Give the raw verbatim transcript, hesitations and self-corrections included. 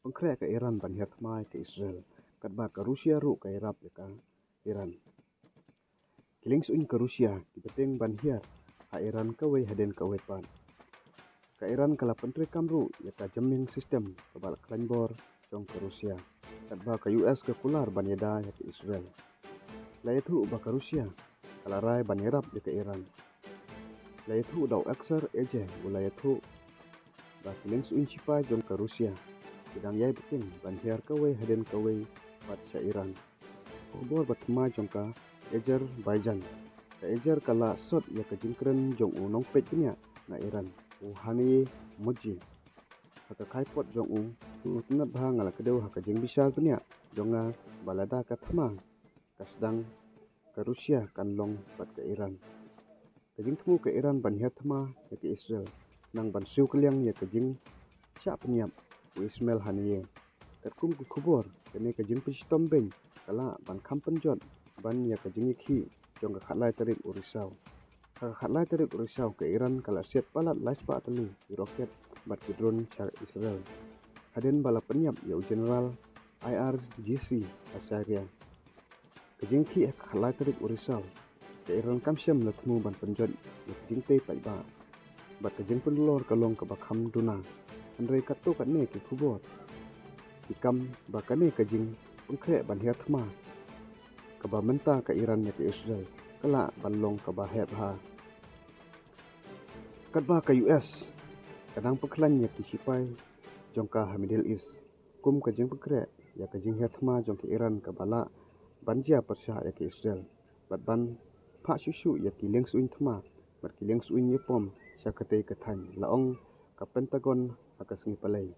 pynkhreh ka Iran ban hiar thma ïa ka Israel, katba ka Russia ruh ka ïarap ïa ka Iran. Ki liengsuiñ ka Russia ki bteng ban hiar ha Iran kawei hadien kawei pat. Ka Iran ka la pyntreikam ruh ïa ka jamming system kaba la khlaiñ bor jong ka Russia, katba ka U S ka kular ban ïada ïa ka Israel. La ïathuh ba ka Russia ka la rai ban ïarap ïa ka Iran. La ïathuh da u Aksar Azeh, u la ïathuh ba ki liengsuiñ shipai jong ka Russia ki dang ïai bteng ban hiar kawei hadien kawei pat sha Iran. Khubor ba thma jong ka Azerbaijan. Ka Azer ka la sot ïa ka jingkren jong u nongpeit bniah na Iran, u Haniyeh Mojeh. Ha ka khaipot jong u, u tynnad bha nga la kdew ha ka jingbishar bniah jong nga ba lada ka thma ka sdang, ka Russia kan long bad ka Iran. Ka jingthmu ka Iran ban hiar thma ïa ka Israel nang ban siew kylliang ïa ka jingshah pynïap u Ismail Haniyeh. Katkum ki khubor, kane ka jingpynshitom beiñ ka lah ban kham pynjot ban ïa ka jingïakhih jong ka khatlai tarik u Risaw. Ha ka khatlai tarik u Risaw ka Iran ka la siat palat lai spah tylli ki rocket bad ki drone sha Israel, hadien ba la pynïap ïa u General I R G C ha Syria. Ka jingïakhih ha ka khatlai tarik u Risaw, ka Iran kam shym la thmu ban pynjot ïa ka jingtei paidbah bad ka jingpynlor ka long kaba kham duna. Hynrei katto katne ki khubor ki kam ba kane ka jingpynkhreh ban hiar thma kaba mynta ka Iran ïa ka Israel ka lah ban long kaba heh bha. Katba ka U S ka dang pynkhlaiñ ïa ki shipai jong ka ha Middle East kum ka jingpynkhreh ïa ka jinghiar thma jong ka Iran kaba lah ban jia pyrshah ïa ka Israel bad ban phah shuh shuh ïa ki liengsuiñ thma bad ki liengsuiñ ïapom sha katei ka thaiñ, la ong ka Pentagon ha ka sngi Palei.